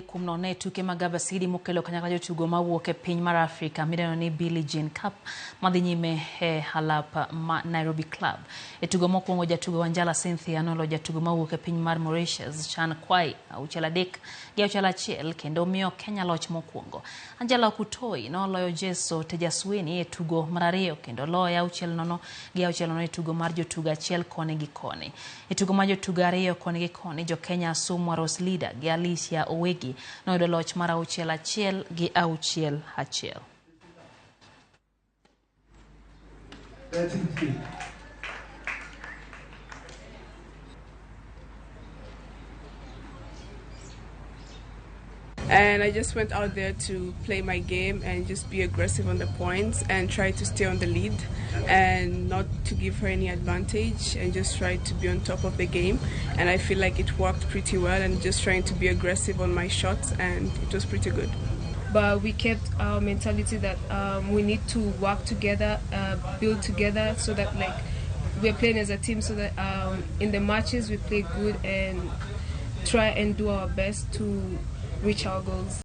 3-0 e tuke mag Abasidi mokelo kanyakla jotugo mawuok e piny mar Afrika midendo ni Billie Jean Cup madhi nyime e alap ma Nairobi Club. E tugo mokwongo jatugo Wanjala Cynthia noloyo jatugo mawuok e piny mar Mauritius Chan Kwai 6-3 gi 6-1 kendo miyo Kenya loch mokwongo. Angela Okutoi noloyo Jeso Tejaswini e tugo mar ariyo kendo loye 6-0 gi 6-0 e tugo mar jotugo achiel koni gi koni. E tugo mar jotugo ariyo koni gi koni, jo-Kenya Asumwa Roslida gi Alicia Owegi noyudo loch mar 6-1 gi 6-1. 13. And I just went out there to play my game and just be aggressive on the points and try to stay on the lead and not to give her any advantage and just try to be on top of the game. And I feel like it worked pretty well, and just trying to be aggressive on my shots, and it was pretty good. But we kept our mentality that we need to work together, build together, so that like we're playing as a team, so that in the matches we play good and try and do our best to reach our goals.